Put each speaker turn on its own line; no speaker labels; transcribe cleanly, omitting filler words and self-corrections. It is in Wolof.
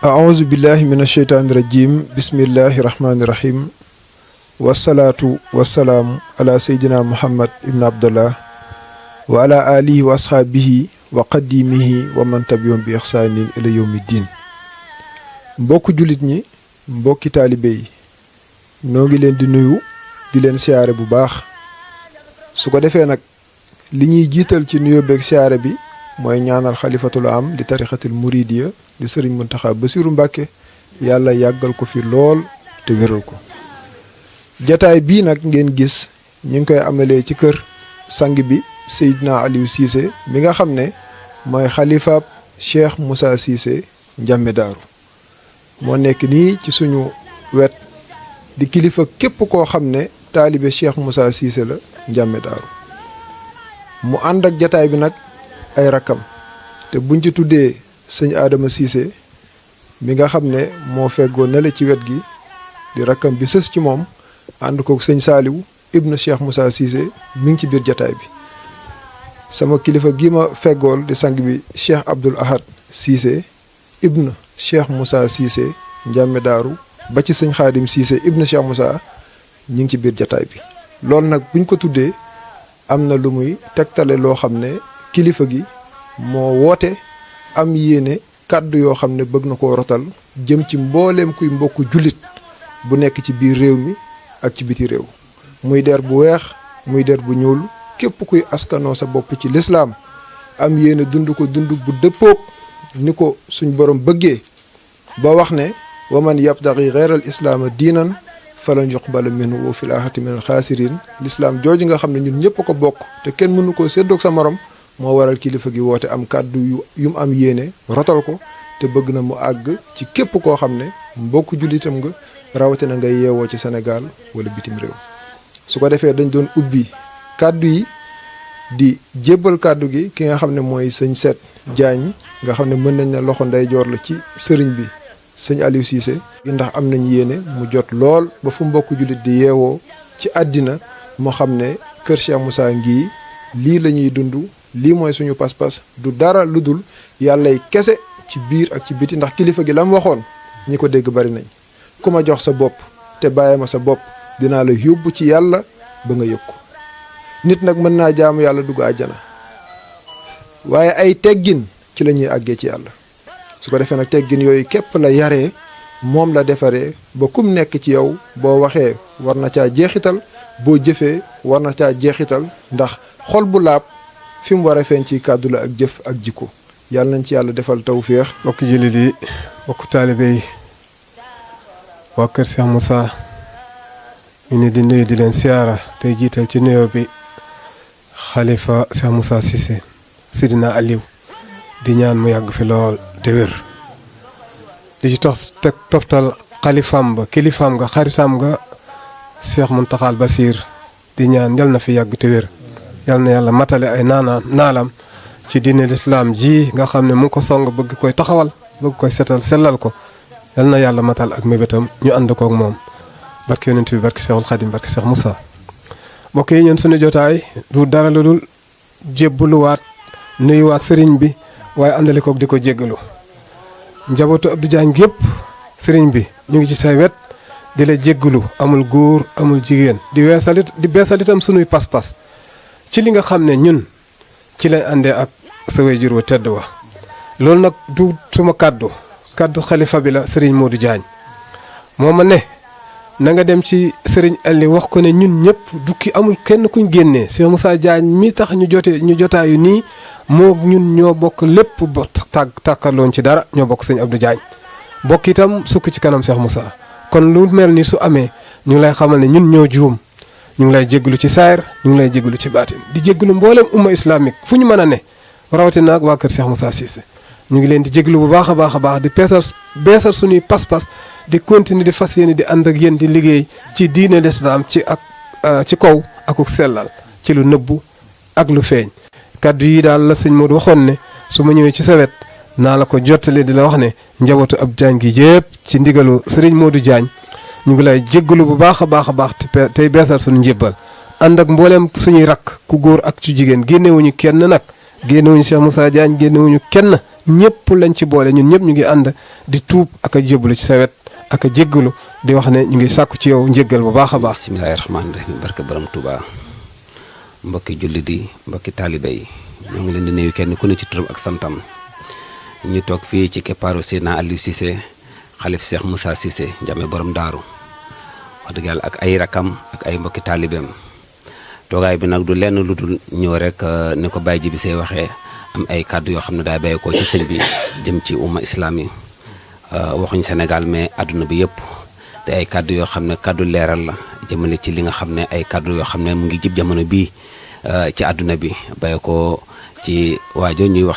أعوذ بالله من الشيطان الرجيم بسم الله الرحمن الرحيم والصلاة والسلام على سيدنا محمد ابن عبد الله وعلى آله وأصحابه وقديمه ومن تبعهم بإحسان إلى يوم الدين. mbokk julit ñi mbokki taalibe yi noo ngi leen di nuyu di leen siyaare bu baax su ko defee nag li ñuy jiital ci nuyoo beeg siyaare bi mooy ñaanal xalifatul am di tarixatul muridiya di sëriñ Muntaxa Basiru Mbàkke yàlla yàggal ko fi lool te wéral ko. jataay bii nag ngeen gis ñu ngi koy amalee ci kër sang bi Seydina Aliou Cissé mi nga xam ne mooy xalifaab Cheikh Moussa Cissé Ndiamé Daaru moo nekk nii ci suñu wet di kilifa képp koo xam ne taalibe Cheikh Moussa Cissé la Ndiamé Daaru mu ànd ak jataay bi nag ay rakkam te buñ ci tuddee sëñ Adama Cissé mi nga xam ne moo feggoo nale ci wet gi di rakkam bi sës ci moom ànd kook sëñ Saaliw ibnu Cheikh Moussa Cissé mi ngi ci biir jataay bi sama kilifa gi ma feggool di sang bi Cheikh Abdoul Ahad Cissé ibnu Cheikh Moussa Cissé Ndiamé Daaru ba ci sëñ Xaadim Cissé ibnu Cheikh Moussa ñi ngi ci biir jataay bi loolu nag buñ ko tuddee am na lu muy tegtale loo xam ne kilifa gi moo woote am yéene kàddu yoo xam ne bëgg na koo rotal jëm ci mbooleem kuy mbokku jullit bu nekk ci biir réew mi ak ci biti réew muy der bu weex muy der bu ñuul képp kuy askanoo sa bopp ci lislaam am yéene dund ko dund bu dëppoog ni ko suñ borom bëggee ba wax ne wa man yabtaghi ghayral islaama diinan falan yuqbala minhu wa fil aaxirati minal xaasiriin lislaam jooju nga xam ne ñun ñëpp a ko bokk te kenn mënu koo séddoog sa morom moo waral kilifa gi woote am kàddu yu mu am yéene rotal ko te bëgg na mu àgg ci képp koo xam ne mbokku jullitam nga rawatina ngay yeewoo ci Sénégal wala bitim réew su ko defee dañ doon ubbi kàddu yi di jébbal kàddu gi ki nga xam ne mooy sëñ Seet Jaañ nga xam ne mën nañ ne loxo ndeyjoor la ci sëriñ bi sëñ Aliou Cissé ndax am nañ yéene mu jot lool ba fu mbokku jullit di yeewoo ci àddina moo xam ne kër Cheikh Moussa ngii lii la ñuy dund lii mooy suñu pas-pas du dara lu dul yàllay kese ci biir ak ci biti ndax kilifa gi la mu waxoon ñi ko dégg bari nañ ku ma jox sa bopp te bàyyi ma sa bopp dinaa la yóbbu ci yàlla ba nga yëg ko nit nag mën naa jaamu yàlla dugg àjjana waaye ay teggin ci la ñuy àggee ci yàlla su ko defee nag teggin yooyu képp la yaree moom la defaree ba kum nekk ci yow boo waxee war na caa jeexital boo jëfee war na caa jeexital ndax xol bu laab fi mu war a feeñ ci kàddu la ak jëf ak jikko yàlla nañ ci yàlla defal tawféex.
mbokki jullit yi mbokk taalibe yi waa kër Cheikh Moussa ñu ne di nuyu di leen siyaara tey jiital ci nuyoo bi xalifa Cheikh Moussa Cissé Sidina Aliou di ñaan mu yàgg fi lool te wér di ci toftal xalifaam ba kilifaam nga xaritam nga Cheikh Muntaxa Basiir di ñaan yal na fi yàgg te wér yal na yàlla matale ay naalam ci diine lislaam ji nga xam ne mu ngi ko song bëgg koy taxawal bëgg koy setal sellal ko yal na yàlla matal ak mébétam ñu ànd koog moom barke yonent bi barke Cheikhul Xadim barke Cheikh Moussa. mbokk yi ñun suñu jotaay du dara lu dul jébbuluwaat nuyuwaat sëriñ bi waaye àndale koog di ko jéggalu njabootu Abdou Diagne gépp sëriñ bi ñu ngi ci say wet di la jéggalu amul góor amul jigéen di beesal itam sunuy pas-pas ci li nga xam ne ñun ci lañ àndee ak sa waajur wa tedd wa loolu nag du suma kàddu xalifa bi la sëriñ Modou Diagne moo ma ne na nga dem ci sëriñ Aliou wax ko ne ñun ñëpp dukki amul kenn kuñ génnee Cheikh Moussa Diagne mi tax ñu jotaayu nii moo ñun ñoo bokk lépp ba tàkkarloon ci dara ñoo bokk sëñ Abdou Diagne bokk itam sukk ci kanam Cheikh Moussa kon lu mel ni su amee ñu ngi lay xamal ne ñun ñoo juum ñu ngi lay jégalu ci saayir ñu ngi lay jégalu ci baatin di jégalu mboolem umma islamique fu ñu mën a ne rawatina ak waa kër Cheikh Moussa Cissé ñu ngi leen di jégalu bu baax a baax di beesal suñuy pas-pas di continuer di fas yéene di ànd ak yéen di liggéey ci diine lislaam ci kaw akuk sellal ci lu nëbbu ak lu feeñ. kaddu yi daal la sëñ Modou waxoon ne su ma ñëwee ci sa wet naa la ko jottale di la wax ne njabootu Abdou Diagne gi yëpp ci ndigalu sëriñ Modou Diagne ñu ngi lay jéggalu bu baax a baax tey beesal suñu njébbal ànd ak mbooleem suñuy rakk ku góor ak ci jigéen génnewuñu kenn nag génnewuñu Cheikh Moussa Diagne génnewuñu kenn ñëpp lañ ci boole ñun ñëpp ñu ngi ànd di tuub ak a jébbalu ci sa wet ak a jéggalu di wax ne ñu ngi sàkku ci yow njéggal bu baax a baax.
bismillaahi rahmaani rahiim barke borom Touba mbokki jullit yi mbokki taalibe yi ñoo ngi leen di nuyu kenn ku ne ci turam ak santam ñu toog fii ci keppaaru Seydina Aliou Cissé xalif Cheikh Moussa Cissé Ndiamé borom daaru wax dëgg yàlla ak ay rakam ak ay mbokki taalibeem toogaay bi nag du lenn lu dul ñëw rek ni ko Baye Jibi Sey waxee am ay kàddu yoo xam ne daa bàyyi ko ci sëñ bi jëm ci umma islam yi waxuñ Sénégal mais àdduna bi yëpp te ay kàddu yoo xam ne kàddu leeral la jëmale ci li nga xam ne ay kàddu yoo xam ne mu ngi jib jamono bii ci àdduna bi bàyyi ko ci waajo ñuy wax